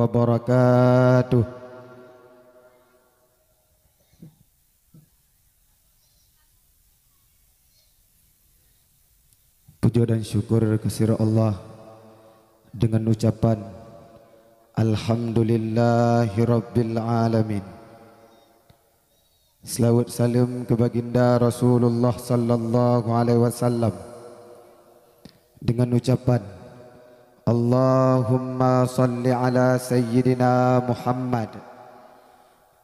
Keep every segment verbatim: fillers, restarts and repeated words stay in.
wabarakatuh. Puja dan syukur keu Allah dengan ucapan Alhamdulillahirabbil alamin. Selawat salam keu baginda Rasulullah sallallahu alaihi wasallam dengan ucapan Allahumma salli ala sayyidina Muhammad.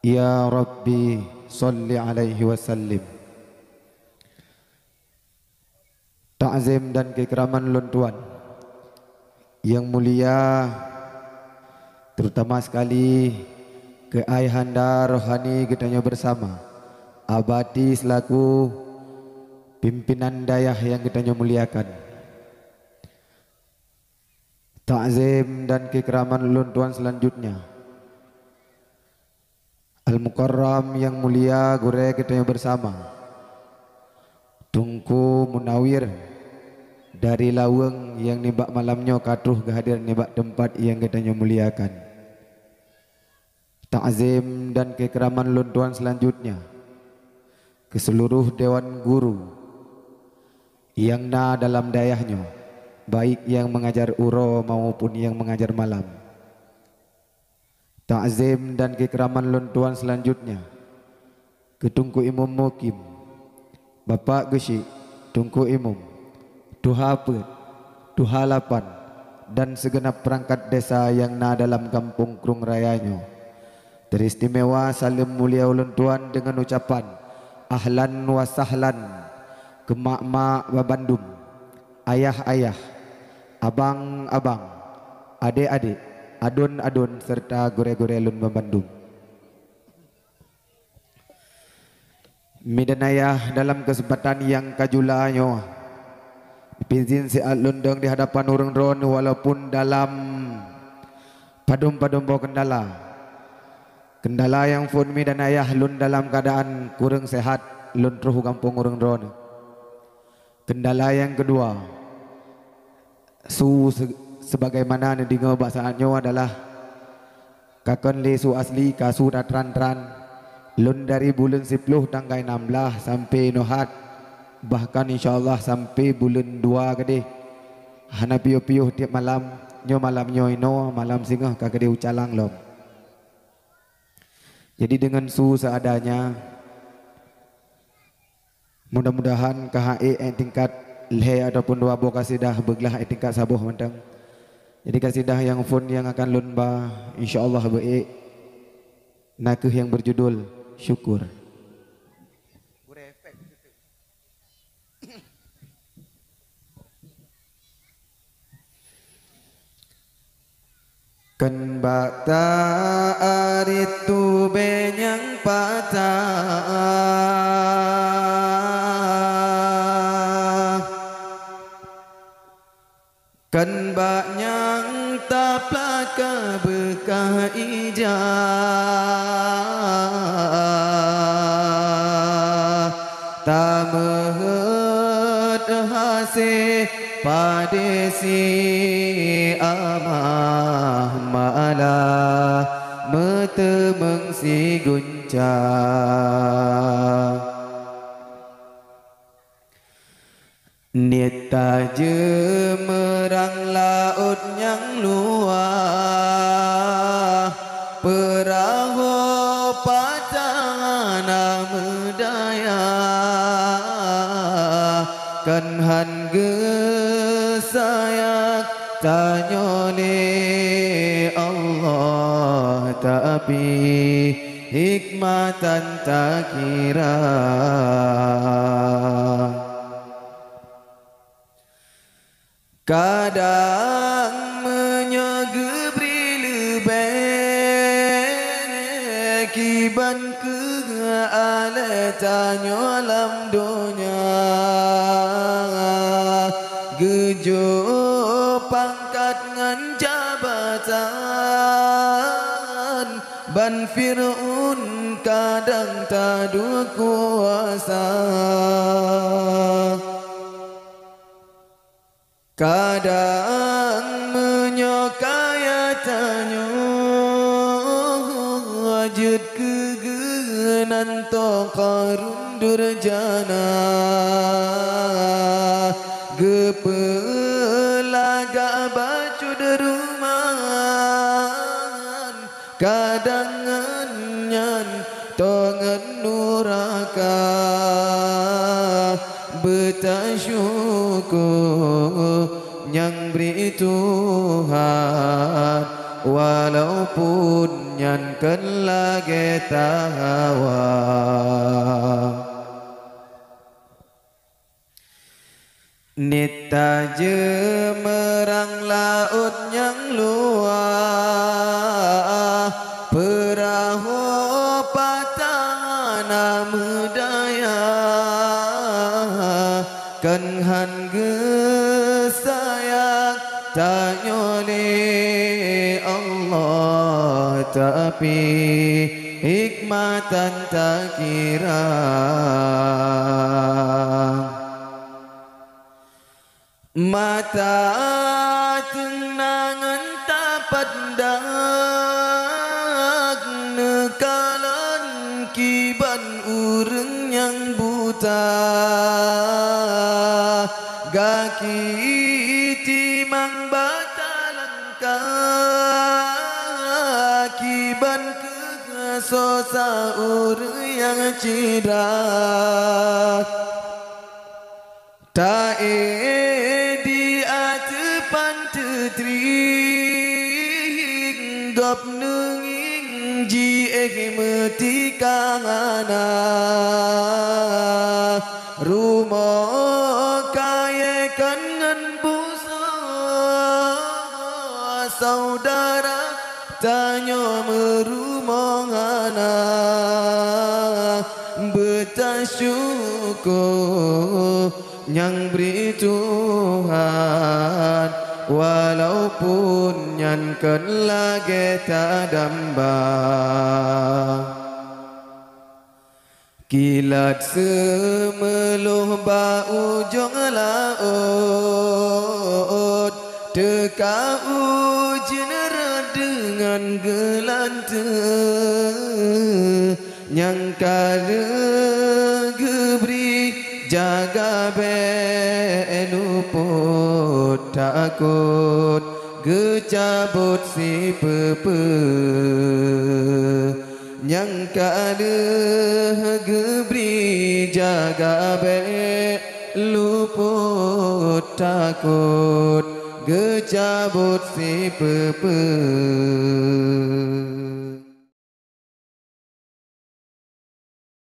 Ya Rabbi, salli alaihi wasallim. Takzim dan keikraman lôn tuan yang mulia, terutama sekali keu ayahanda rohani geutanyoe bersama, Abati selaku pimpinan dayah yang geutanyoe muliakan. Takzim dan keikraman lôn tuan selanjutnya, Al-Mukarram yang mulia gurée geutanyoe bersama, Teungku Munawir dari Laweueng yang nibak malam nyoe ka troh geuhadir nibak teumpat yang geutanyoe muliakan. Takzim dan keikraman lôn tuan selanjutnya keu seluruh dewan guru yang na dalam dayah nyoe, baik yang mengajar uroe maupun yang mengajar malam. Takzim dan keikraman lôn tuan selanjutnya keu Teungku Imum Mukim, Bapak Geuchik, Teungku Imum, Tuha Peuet, Tuha Lapan, dan segenap perangkat desa yang na dalam gampông Krueng Raya nyoe. Teristimewa saleuem mulia ulôn tuan dengan ucapan ahlan wa sahlan keu mak-mak babandum, ayah-ayah, abang-abang, adék-adék, aduen-aduen, serta gurée-gurée lôn babandum. Mi dan ayah, dalam keuseumpatan nyang ka jula nyoe, pih izin siat lôn dong di hadapan ureuëng droeneuh walaupun dalam padum-padum boh keundala. Keundala nyang phon mi dan ayah lôn dalam keuadaan kureueng seuhat, lôn troh u gampông ureuëng droeneuh. Keundala nyang keudua, su se-, sebagaimana neudeungoe bak saát nyoe adalah ka kon lé su asli, ka su na tran-tran. Lôn dari buleuen siploh tanggai nam blaih sampoe nyoe hat, bahkan insya Allah sampoe buleuen dua keudeh. Hana piôh-piôh tieb malam, nyoe malam nyoe inoe, malam singoh ka keudeh u calang lom. Jadi deungon su seadanya, mudah-mudahan ka han ék tingkat lhée ataupun dua boh kasidah, beuglah ék tingkat saboh mantong. Jadi kasidah nyang phon nyang akan lôn ba, insya Allah beu ék, na kheueh nyang berjudul Syukur. Kon bak tarit tubée nyang patah, kon bak nyang taplaka beukah ija, tameuheuet hase padé si amah malah meuteumeung si gunca. Niet tajeuem meurang laôt nyang luwah, peurahô patah hana meudaya, kon han geusayang tanyoe lé Allah, tapi hikmatan takira. Kadang meunyoe geubri leubeh kiban keu alée tanyoe lam donya, geujok pangkat ngon jabatan, ban Fir'aun kadang taduek kuasa. Kadang meunyoe kaya tanyoe Keu geuh nan toh Qarun durjana, geupeulagak bacut rumoh, kadang ngon nyan toh ngon nuraka. Beutasyukur nyang bri Tuhan, walaupun nyan kon lagée tahawa. Niet tajeumeurang laôt nyang luwah, peurahô patah hana meudaya, kon han geusayang tanyoe lé Allah, tapi hikmatan takira. Mata teunangan tapandang neukalon kiban ureuëng nyang buta, gaki timang batalangkah kiban keu sosa ureuëng nyang cira. Ta-e di ateueh panteutri, gob neungieng jiéh meutika hana. Rumoh kayée kon ngon busoe, saudara tanyoe meurumoh hana. Beutasyukur nyang bri Tuhan, walaupun nyan kon lagée tadamba. Kilat seumeulôh bak ujong laôt, teuka ujeuen rot deungon geulanteue. Nyang ka lheueh geubri jaga bék lupot takot geucabot sipeue-peue. Nyang ka lheueh geubri jaga bék lupot takot geucabot sipeue-peue.